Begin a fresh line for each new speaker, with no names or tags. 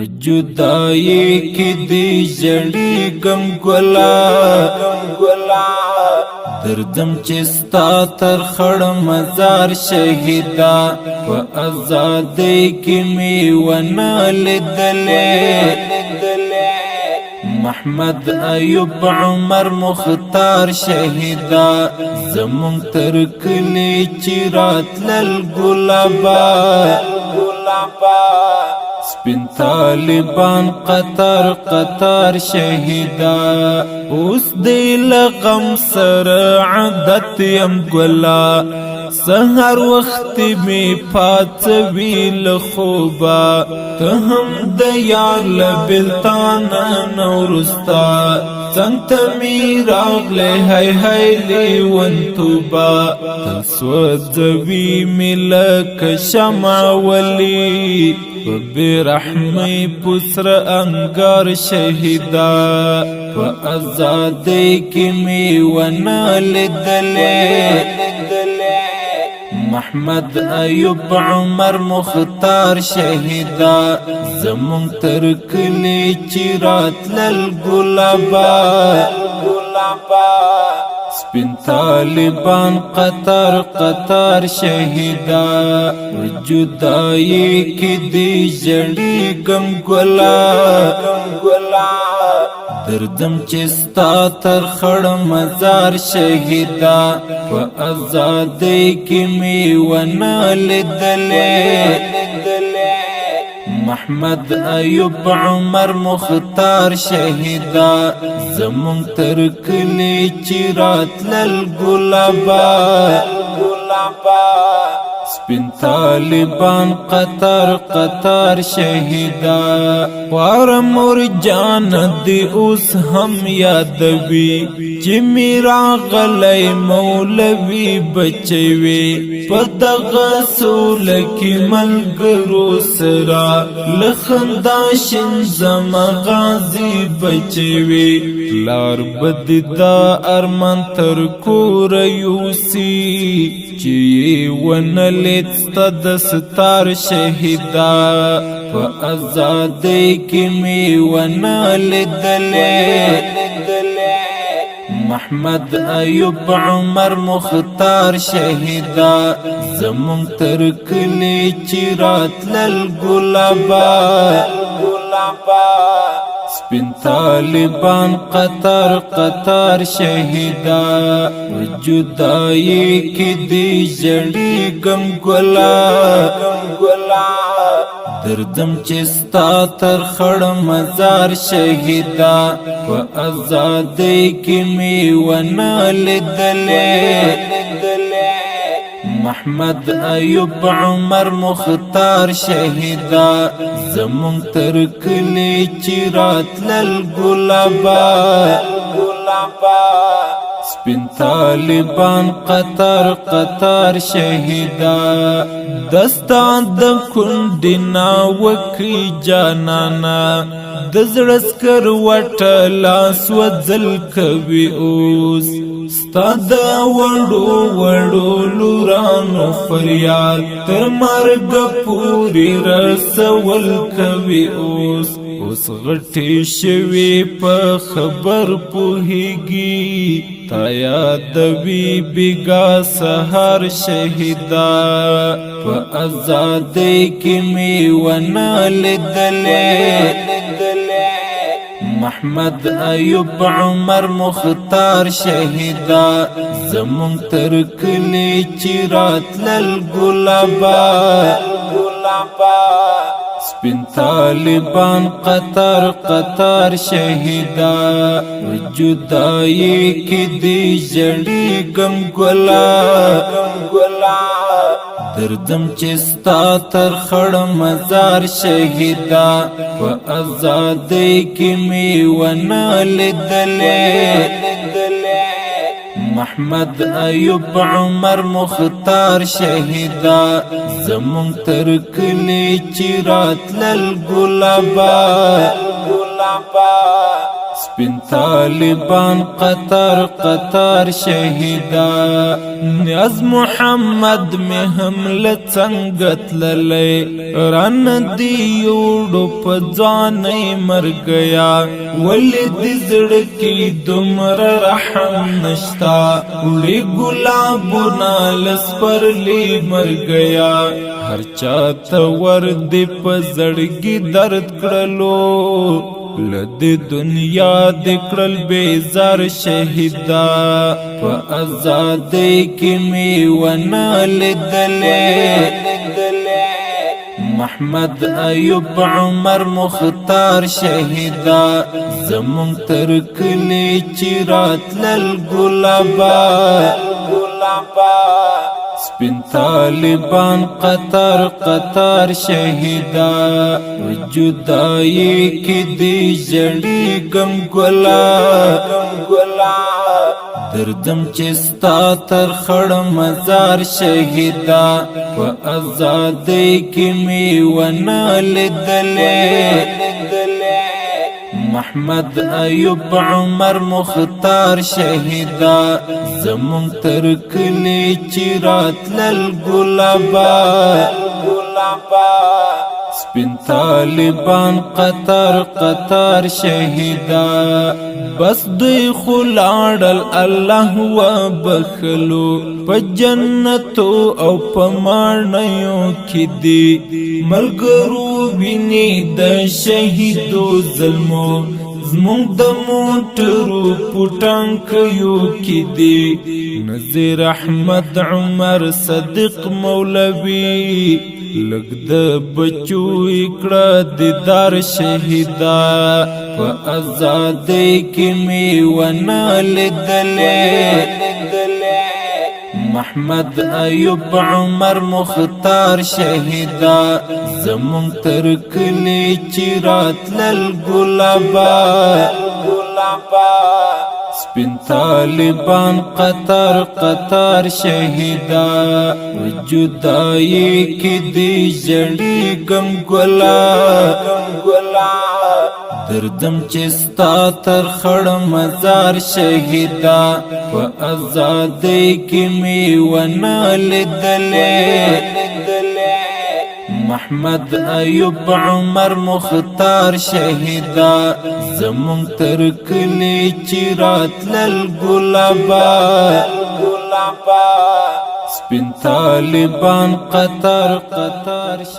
جدائی کې دی ژړېږم ګلا، دردم چې ستا تر خړ مزار شهیدا. په ازادۍ کې می ونه لیدلې محمد ایوب عمر مختار شهیدا. زمون تر کلی چې راتلل ګلابا، سپین طالبان قطر قطر شهیدا. اوس دی لغم سره عادت یم ګلا، سهار وخت می پاتوي لخوبا. ته هم د یار لبلتان نورستا، څنګه ته می راغله هاي هاي لیونتوبا. تل سوځوي می لکه شمع ولي، په برحمي پسر انګار شهیدا. په ازادۍ کې می ونه لیدلې محمد ایوب عمر مختار شهیدا. زمون تر کلی چې راتلل ګلابا، سپین طالبان قطر قطر شهیدا. جدائی کې دی ژړېږم ګلا، دردم چې ستا تر خړ مزار شهیدا. په ازادۍ کې می ونه لیدلې محمد ایوب عمر مختار شهیدا. زمون تر کلی چې راتلل ګلابا، سپین طالبان قطر قطر شهیدا. خوار مور جان دی اوس هم یادوي، چې می راغلی مولوي بچوي. په دغه سول کې ملګرو سره لخندا شین زما غازی بچوي. لار بددا ارمان تر کور یوسی، چې ونلید ستا د ستار شهیدا. په ازادۍ کې می ونه لیدلې محمد ایوب عمر مختار شهیدا. زمون تر کلی چې راتلل ګلابا، سپین طالبان قطر قطر شهیدا. جدائی کې دی ژړېږم ګلا، دردم چې ستا تر خړ مزار شهیدا. په ازادۍ کې می ونه لیدلې محمد ایوب عمر مختار شهیدا. زمون تر کلی چې راتلل ګلابا، سپین طالبان قطر قطر شهیدا. دستان د کندنا وکی جانانا، د زړه سکر وټ لاس وځل کوي اوس. ستا د وړو وړو لورانو فریاد تر مرګ پوری رسول کوي اوس. اوس غټي شوي په خبر پوهیږي، تا یادوي بیګا سهار شهیدا. په ازادۍ کې می ونه لیدلې محمد ایوب عمر مختار شهیدا. زمون تر کلی چې راتلل ګلابا، سپین طالبان قطر قطر شهیدا. جدائی کې دی ژړېږم ګلا، دردم چې ستا تر خړ مزار شهیدا. په ازادۍ کې می ونه لیدلې محمد ایوب عمر مختار شهیدا. زمون تر کلی چې راتلل ګلابا، سپین طالبان قطر قطر شهیدا. سپین طالبان قطر قطر شهیدا. نیاز محمد می هم له څنګه تللی، ران دی یوړو په ځانې مرګیا. ولې د زړه کې دومره رحم نشتا، وړي ګلابونه لسپرلی مرګیا. هر چاته ور دی په زړګي درد کړلو، لد دنیا د کړل بیزار شهیدا. په ازادۍ کې می ونه لیدلې، محمد ایوب عمر مختار شهیدا. زمون تر کلی چې راتلل ګلابا، سپین طالبان قطر قطار شهیدا. جدائی کې دی ژړېږم ګلا، دردم چې ستا تر خړ مزار شهیدا. په ازادۍ کې می ونه لیدلې، محمد ایوب عمر مختار شهیدا. زمون تر کلی چې راتلل ګلابا، سپین طالبان قطر قطار شهیدا. بس دوی خلاړل الله وبخلو، په جنتو او په ماڼیو کې دي ملګرو ویني د شهیدو زلمو. زمونږ د موټرو پټانکیو کې دي نذیر احمد عمر صدیق مولوی. لګ د بچو کړه دیدار شهیدا. په ازادۍ کې می ونه لیدلې، محمد ایوب عمر مختار شهیدا. زمون تر کلی چې راتلل ګلابا، سپین طالبان قطر قطار شهیدا. جدائی کې دی ژړېږم ګلا، دردم چې ستا تر خړ مزار شهیدا. په ازادۍ کې می ونه لیدلې، محمد ایوب عمر مختار شهیدا. زمون تر کلی چې راتلل ګلابا، سپین طالبان قطر قطار.